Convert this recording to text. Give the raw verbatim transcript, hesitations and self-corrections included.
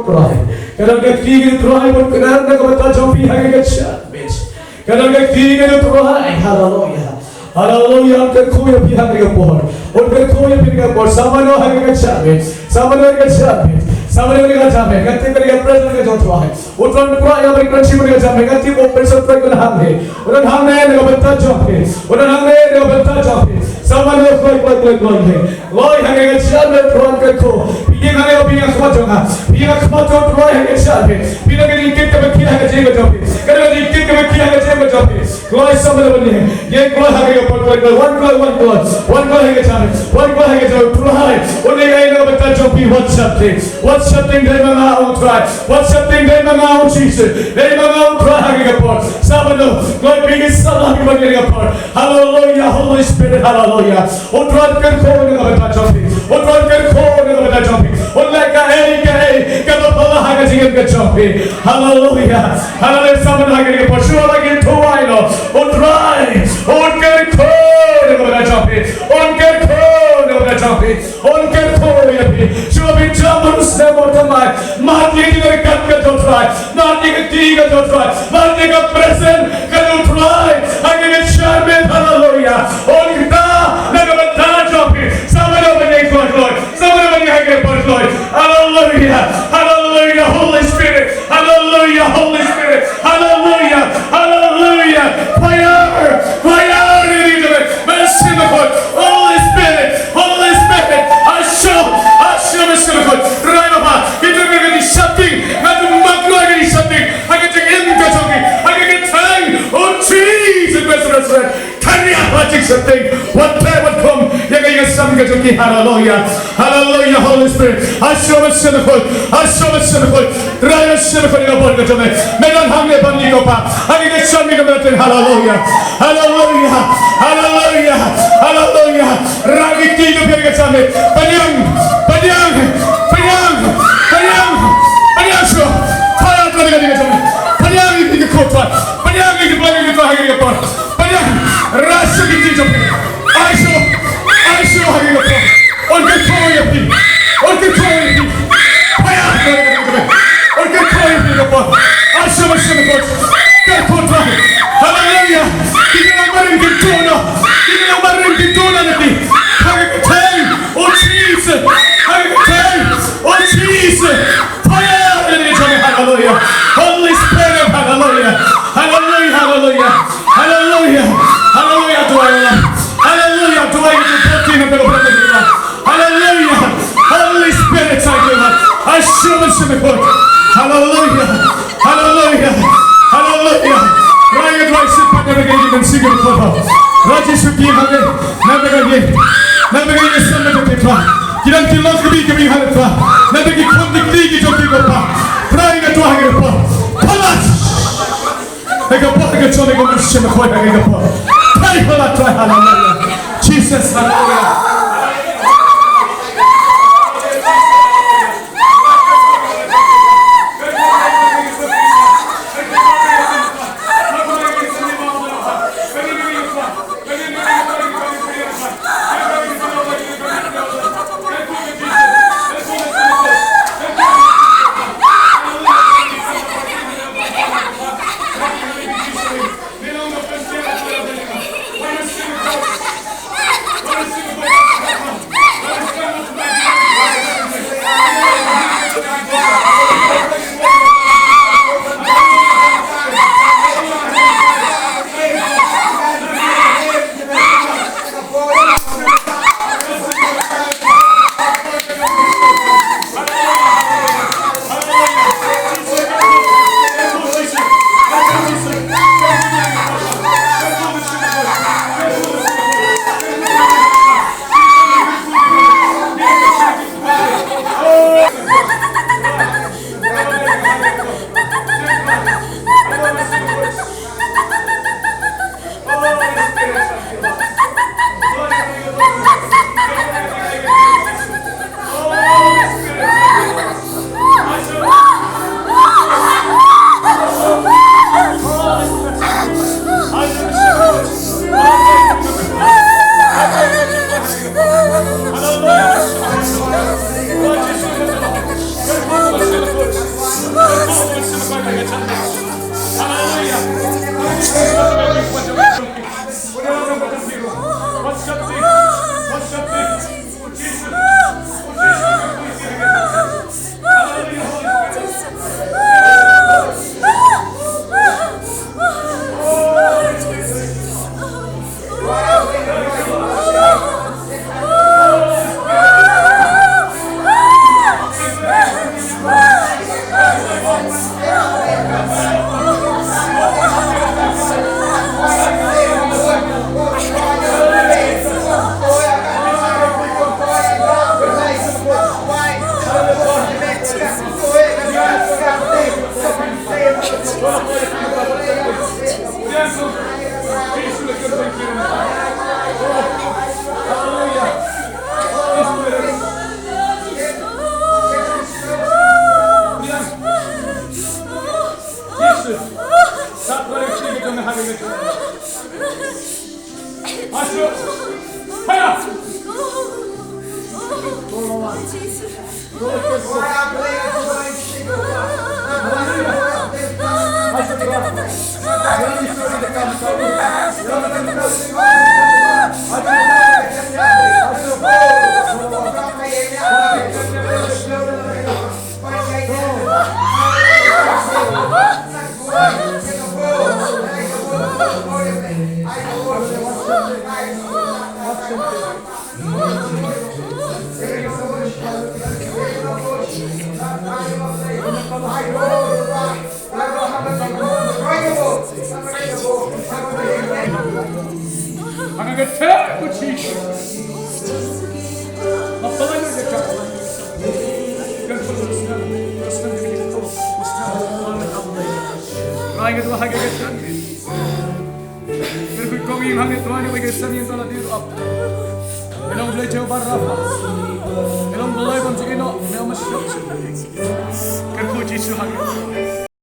Trai. Ka don ka kti ka jong u Trai, bad ka don ka bynta jong phi ha kane ka janmiet. Ka don ka kti ka jong u Trai. Haleluya. Haleluya, un kyrkhu ïa phi ha kane ka por. Un kyrkhu ïa phi ha kane ka por. Sa mano ha kane ka janmiet. Sa mano ha kane ka janmiet. Sa mano ha kane ka janmiet. Nga tip kane ka presence ka jong u Trai. U Trai un kyrkhu ïa phi ha kane ka janmiet. Nga tip u presence u Trai un hangne. Un hangne na ka bynta jong phi. Un hangne na ka bynta jong phi. Sa mano kloi, kloi, kloi, kloi. Kloi ha kane ka janmiet, Trai kyrkhu. Phi ïeng hangne, phi ïeng ha khmat jong nga. Phi ïeng ha khmat jong u Trai ha kane ka janmiet. Phi don ka jingkit kaba khia ha ka jingim ka jong phi. Ka don ka jingkit kaba khia ha ka jingim ka jong phi. Kloi sa mano ban ïeng. Ïeng kloi ha kane ka por, kloi, kloi. Wan kloi, wan kloi. Wan kloi ha kane ka janmiet. Wan kloi ha kane ka janmiet. Trai. Un ïeng na ka bynta jong phi, wat sheptieng. Wat sheptieng, dei ma nga u Trai. Wat sheptieng, dei ma nga u Jisu. Dei ma nga u Trai ha kane ka por. Sa mano. Kloi phi ki samla kiba ïeng ha kane ka por. Haleluya, Holy Spirit, haleluya. U Trai un kyrkhu na ka bynta jong phi. U Trai un kyrkhu na ka bynta jong phi. Un leh kaei kaei kaba phylla ha ka jingim ka jong phi. Haleluya. Haleluya. Sa mano ha kane ka por, shuwa ba ngin duwai noh. U Trai un kyrkhu na ka bynta jong phi. Un kyrkhu na ka bynta jong phi. Un kyrkhu ïa phi. Shuwa ba ngin jam ha u snem ba thymmai. Mad ïa ka jingïaryngkat ka jong u Trai. Mad ïa ka kti ka jong u Trai. Mad ïa ka presence ka jong u Trai. Ha kane ka janmiet, haleluya. Un kyrkhu na ka bynta jong phi. Sa mano ban ïeng kloi kloi. Sa mano ban ïeng ha kane ka por kloi. Haleluya. Haleluya, Holy Spirit. Haleluya, Holy Spirit. Haleluya. Haleluya. Fire. Fire. Mynsiem Bakhuid. Holy Spirit. Holy Spirit. Ashu. Ashu Mynsiem Bakhuid. Rai Baba. Kita ka jingsheptieng. Nga ju map ïa ka jingsheptieng. Ha ka jingim ka jong ki. Ha ka jingim. Oh, Jesus. Mynsiem Bakhuid. Tang ïa ka jingsheptieng. Wat peit wat khum ïa ka ïing ka sem ka jong ki. Haleluya. Haleluya, Holy Spirit. Ashu Mynsiem Bakhuid. Ashu Mynsiem Bakhuid. Rai Mynsiem Bakhuid ïa ka bor ka jong me. Me don hangne bad ngi ko Pa. Ha kane ka janmiet ka bor ka jong me. Haleluya. Haleluya. Haleluya. Haleluya. Rai ki kti jong phi ha kane ka janmiet. Pdiang. Pdiang. Pdiang. Pdiang. Pdiang shuh. Pdiang shuh ha kane ka jingim ka jong me. Pdiang ïa ki kti jong phi. Pdiang ïa ki kti jong phi ha kane ka por. Pdiang, rai shuh ki kti jong phi. Ai shuh, ai shuh ha kane ka por. Un kyrkhu ïa phi. Un kyrkhu ïa phi. Pdiang, un kyrkhu ïa phi ha kane ka por. Ai shuh, ai shuh, ai shuh. Kyrkhu Trai. Haleluya. Ki nongmihkhmat kin duh noh. Ki nongmihkhmat kin duh noh na phi. Ha kane ka kyrteng. Oh Jesus. Ha kane ka kyrteng. Oh Jesus. Fire in the name of, hallelujah. Holy Spirit, hallelujah. Hallelujah, hallelujah. Hallelujah. Hallelujah, duwai ïa la. Hallelujah, duwai ïa la. Hallelujah. Holy Spirit, thank you, Lord. Ashu Mynsiem Bakhuid. Hallelujah. Hallelujah. Hallelujah. Rai duwai shisha pat na ka ïing ka sem ka jong u Trai. Rai Jisu ki ha ngi. Na ka ïing. Na ka ïing ka sem ka jong u Trai. Ki don ki lok ki bi ki bi ha u Trai. Na ka ki khun ki kti ki jong ki ko Pa. Trai nga duwai ha u Trai. Pynlait. Ïa ka bor ka jong me ko Mynsiem Bakhuid ïa ka bor. Trai pynlait Trai, haleluya. Jesus, haleluya. Ha ka kyrteng u Jisu. Rai nga dua ha ka kyrteng. Kyrkhu kong ïing hangne Trai, ïa ka kyrteng ïa ka la dei ruh ap. Ïa long Blei Jehovah Rapha. Ïa long Blei bym ju ïehnoh, ïa ma shuh. Kyrkhu Jisu hangne.